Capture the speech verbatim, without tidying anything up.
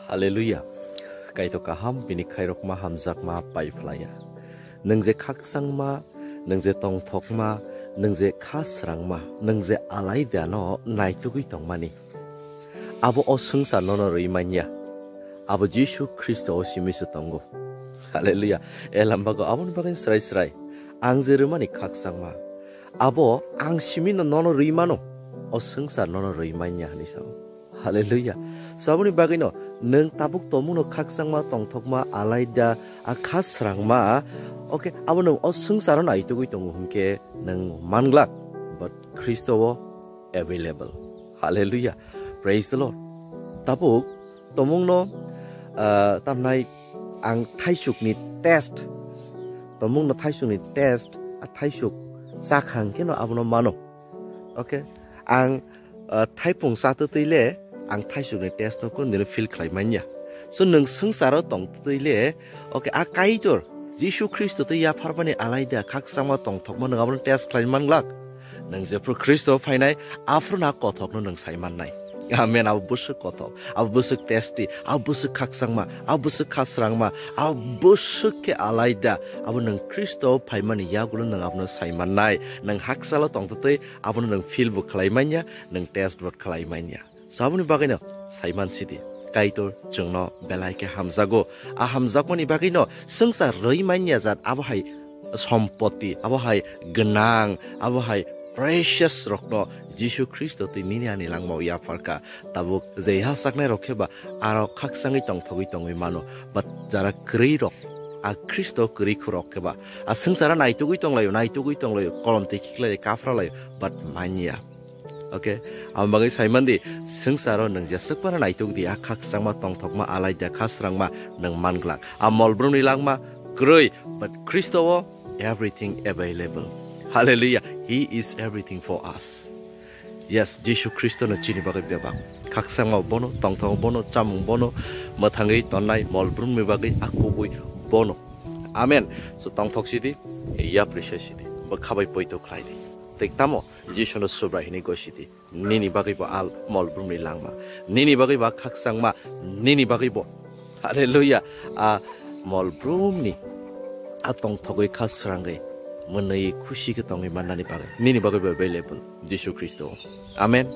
Hallelujah. Kaitor kaham bini khairokma hamjakma pai phlaya. Nwng je khakchangma, nwng je tongthokma, nwng je kha srangma, nwng je alaida no naitugwi tongmani. Abo o swngchar nono rwi manya. Abo Jisu Khristo o simi se tongo. Hallelujah. E lambago aboni bagwi srai srai. Ang je rwmani khakchangma. Abo ang simi no nono rwi mano. O swngchar nono rwi manya hwnwi sao. Hallelujah. So aboni bagwino nwng tabuk tongmungno khakchangma, tongthokma, alaida, a kha srangma, okay, abo nwng o swngcharo naitugwi tongo hwnkhe nwng manglak, but Khristo o available. Hallelujah. Praise the Lord. Tabuk tongmungno, ah, tamnai ang thaisukni test, tongmungno thaisukni test, a thaisuk chakhang kheno abono mano. Okay, ang, ah, thaipung chatwtwi le ang thaisukni test no kunu dino feel khlai manya. So nwng swngcharo tongtwi le, okay, a Kaitor Jisu Khristo twi yapharmani alaida khakchangma tongthokma nwng abono test khlai manglak. Nwng jephru Khristo phainai, aphuru na kothokno nwng sai mannai. Amen. Abo bwswk kothok, abo bwswk testy, abo bwswk khakchangma, abo bwswk khasrangma, abo bwswk khe alaida, abo nwng Khristo phaimani yagulo nwng abono sai mannai. Nwng hakchalo tongtwtwi abono nwng feel bo khlai manya, nwng test bo khlai manya. So aboni bagwino sai man sidi, Kaitor chwngno belai khe hamjago. A hamjakmani bagwino swngchar rwi manya jat abo hai sompoti, abo hai gwnang, abo hai precious rokno Jisu Khristo twi nini ani langmao yapharkha. Tabuk je ha saknai rok khe ba aro khakchangwi tongthogwi tongwi mano, but jara kwrwi rok, a Khristo kwrwi khurok khe ba a swngchara naitugwi tonglaio, naitugwi tonglaio, kolom twi khiklaio, kaphra laio, but manya. Okay, amo bagwi sai mandi, swngcharo nwng jeswk phano naituk di, a khakchangma, tongthokma, alaida, khasrangma nwng manglak. A molbrumni langma kwrwi, but Khristo o everything available. Hallelujah. He is everything for us. Yes, Jisu Khristo no chini bagwi bebak. Khakchangma bono, tongthok bono, chamung bono, mwthangwi tonnai molbrumni bagwi a kubui bono. Amen. So tongthok sidi, yapri se sidi, bwkha bai poito khlai di. Tei tamo Jisu no Subrai hwnwi gosi di. Nini bagwi bo a molbrumni langma, nini bagwi bo a khakchangma, nini bagwi bo, hallelujah, a molbrumni a tongthogwi kha srangwi mwnwi khusi khe tongwi mannani bagwi nini bagwi bo available Jisu Khristo. Amen.